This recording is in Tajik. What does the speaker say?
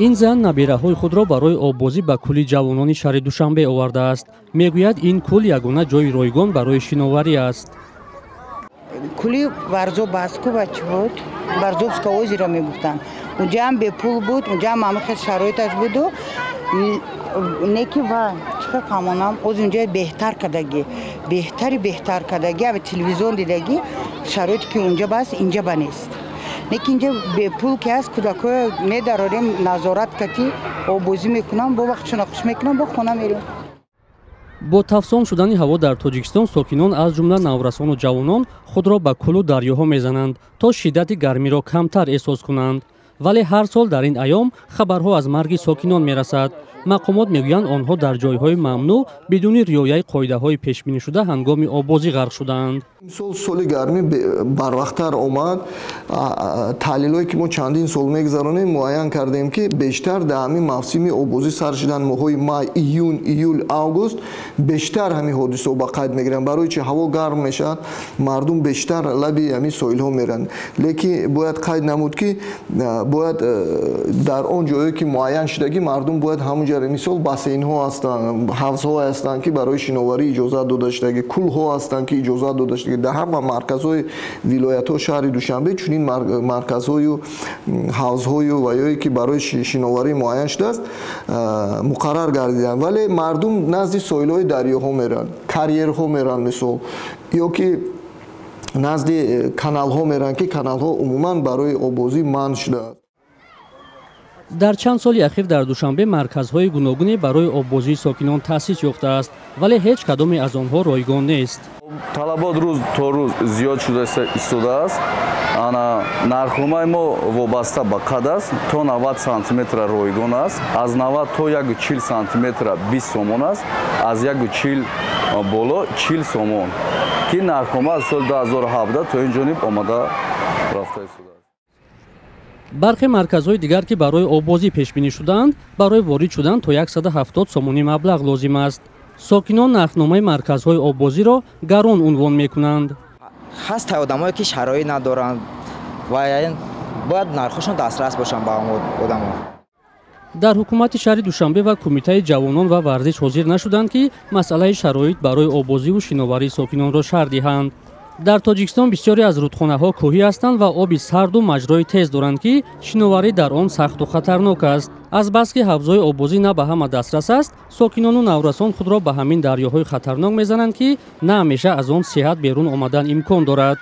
Ин зан набираҳои худро барои оббозӣ ба кӯли ҷавонони шаҳри Душанбе овардааст. Мегӯяд, ин кӯл ягона ҷои ройгон барои шиноварӣ аст. Кӯли Варзоб аст ку, бачи буд, Варзобское озеро мегуфтанд. Унҷаам бепул буд, унҷаам ҳама хел шароиташ буду неки ва чӣ фаҳмонам, оз унҷа беҳтар кардагӣ, беҳтари беҳтар кардагӣ, ами телевизион дидагӣ, шароите ки унҷа баст, инҷа ба нест. Неки инҷа бепул ки ҳаст, кӯдакҳоя медарорем, назорат кати оббозӣ мекунам, бо вақтшона хуш мекунам, бо хона мерем. Бо тафсон шудани ҳаво дар Тоҷикистон сокинон, аз ҷумла наврасону ҷавонон, худро ба кӯлу дарёҳо мезананд, то шиддати гармиро камтар эҳсос кунанд. Вале ҳар сол дар ин айём хабарҳо аз марги сокинон мерасад. Мақомот мегӯянд, онҳо дар ҷойҳои мамнӯъ бидуни риояи қоидаҳои пешбинишуда ҳангоми оббозӣ ғарқ шудаанд. Имсол соли гармӣ барвақттар омад. Таҳлилҳое ки мо чандин сол мегузаронем, муайян кардем, ки бештар дар ҳамин мавсими оббозӣ сар шудан, моҳҳои май, июн, июл, август, бештар ҳамин ҳодисаҳо ба қайд мегиранд. Барои чи? Ҳаво гарм мешавад, мардум бештар лаби ҳамин соҳилҳо меранд. Лекин бояд қайд намуд, ки бояд дар он ҷое ки муайян шудагӣ, мардум бояд ҳамон ҷо, мисол, бассейнҳо ҳастанд, ҳавзҳо ҳастанд, ки барои шиноварӣ иҷозат дода шудагӣ, кӯлҳо ҳастанд, ки иҷозат дода шудагӣ. Дар ҳама марказҳои вилоятҳо, шаҳри Душанбе чунин марказҳою ҳавзҳою ва ёе ки барои шиноварӣ муайян шудааст, муқаррар гардиданд. Вале мардум назди соҳилҳои дарёҳо меранд, карьерҳо меранд, мисол, ё ки назди каналҳо меранд, ки каналҳо умуман барои оббозӣ манъ шудааст. Дар чанд соли ахир дар Душанбе марказҳои гуногуне барои оббозии сокинон таъсис ёфтааст, вале ҳеҷ кадоме аз онҳо ройгон нест. Талабот рӯз то рӯз зиёд шуда истодааст. Ана нархномаи мо вобаста ба қад аст: то 90 сантиметра ройгон аст, аз 90 то 1,40 сантиметра 20 сомон аст, аз 1,40 боло 40 сомон, ки нархнома аз соли 2017 то ин ҷониб омада рафта истодааст. Бархе марказҳои дигар, ки барои оббозӣ пешбинӣ шудаанд, барои ворид шудан то 170 сомонӣ маблағ лозим аст. Сокинон нархномаи марказҳои оббозиро гарон унвон мекунанд. Ҳаст одамое, ки шароит надоранд ва бояд нархҳошон дастрас бошанд ба одамо. Дар ҳукумати шаҳри Душанбе ва Кумитаи ҷавонон ва варзиш ҳозир нашуданд, ки масъалаи шароит барои оббозиву шиноварии сокинонро шарҳ диҳанд. Дар Тоҷикистон бисёре аз рудхонаҳо кӯҳӣ ҳастанд ва оби сарду маҷрои тез доранд, ки шиноварӣ дар он сахту хатарнок аст. Азбаски ҳавзҳои оббозӣ на ба ҳама дастрас аст, сокинону наврасон худро ба ҳамин дарёҳои хатарнок мезананд, ки на ҳамеша аз он сиҳат берун омадан имкон дорад.